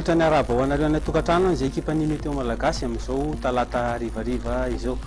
Manolotra ny arahaba ho anareo any an-tokantrano any izay ekipan'ny Météo Malagasy amin'izao talata harivariva izao.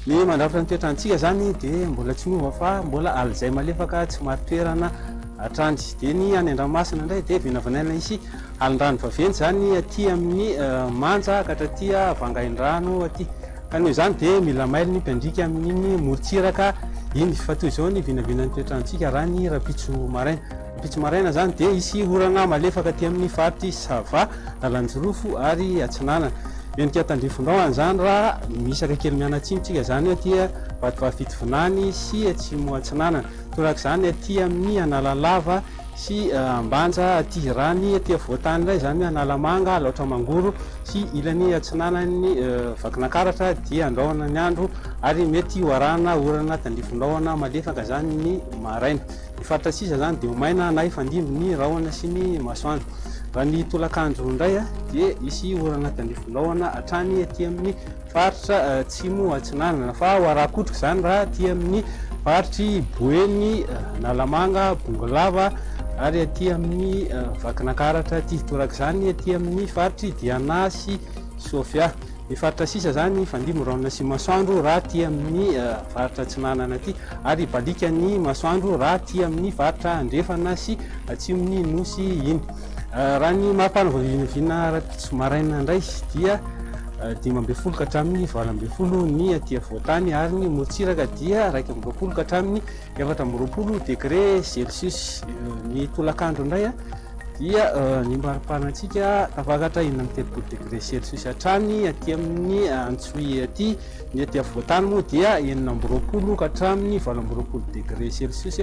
Ny mandrafitra ny toetrantsika izany dia mbola tsy miova fa mbola alizay malefaka tsy marin-toerana hatrany. Dia ny any an-dranomasina indray dia vinavinaina hisy alin-drano vaventy izany aty amin'ny Manja ka hatraty Vangaindrano aty. Ka noho izany dia mila mailo ny mpiandriaka amin'iny morontsiraka iny. Fa toy izao ny vinavinan'ny toetrantsika raha ny rahampitso maraina. Rahampitso maraina izany dia hisy orana malefaka aty amin'ny faritr'i Sava, Analanjirofo ary Atsinanana. Mendrika tandrifin-drahona izany raha misaka kely mianatsimo tsika izany aty Vatovavy Fitovinany sy Atsimo Atsinanana. Torak'izany aty amin'ny Analalava sy Ambanja aty. Raha ny aty afovoan-tany indray, izany hoe Analamanga, Alaotra Mangoro sy ilany atsinanan'ny Vakinankaratra dia andrahona ny andro ary mety ho arahana orana tandrifin-drahona malefaka izany ny maraina. Ny faritra sisa izany dia ho maina na hifandimby ny rahona sy ny masoandro. Raha ny tolakandro indray dia hisy orana tandrifin-drahona hatrany aty amin'ny Faritra Atsimo Atsinanana fa ho arakotrika izany raha aty amin'ny faritr'i Boeny, Analamanga, Bongolava ary aty amin'ny Vakinankaratra aty. Torak'izany aty amin'ny faritr'i Diana sy Sofia. Ny faritra sisa izany hifandimby rahona sy masoandro raha aty amin'ny faritra Atsinanana aty ary hibaliaka ny masoandro raha aty amin'ny faritra Andrefana sy Atsimon'ny Nosy iny. Raha ny maripana vao vinavina rahampitso maraina indray dia 15 ka hatramin'ny 18 ny aty afovoan-tany ary ny morontsiraka dia 21 ka hatramin'ny 24 degré celsius. Ny tolakandro indray dia ny maripanantsika tafakatra 36 degré celsius hatrany aty amin'ny Antsohihy aty. Ny aty afovoan-tany moa dia 26 ka hatramin'ny 28 degré celsius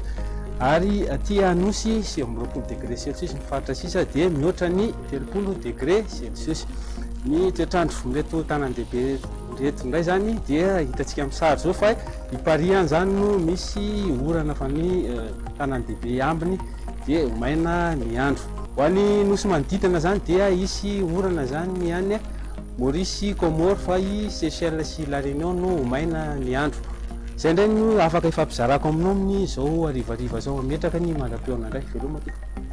ary aty Anosy 29 degré celsius, ny faritra sisa dia mihoatra ny 30 degré celsius. Ny toetr'andro amin'ireto tanan-dehibe ireto indray izany dia hitantsika amin'ny sary izao fa i Paris ihany izany no misy orana fa ny tanan-dehibe ambiny dia ho maina ny andro. Ho an'ny nosy manodidina izany dia hisy orana izany ny any Maurice, Comores fa i Seychelles sy La Réunion no ho maina ny andro. Izay indray no afaka ifampizarako aminao amin'izao harivariva izao. Mametraka ny mandra-pihaona indray. Veloma tompoko.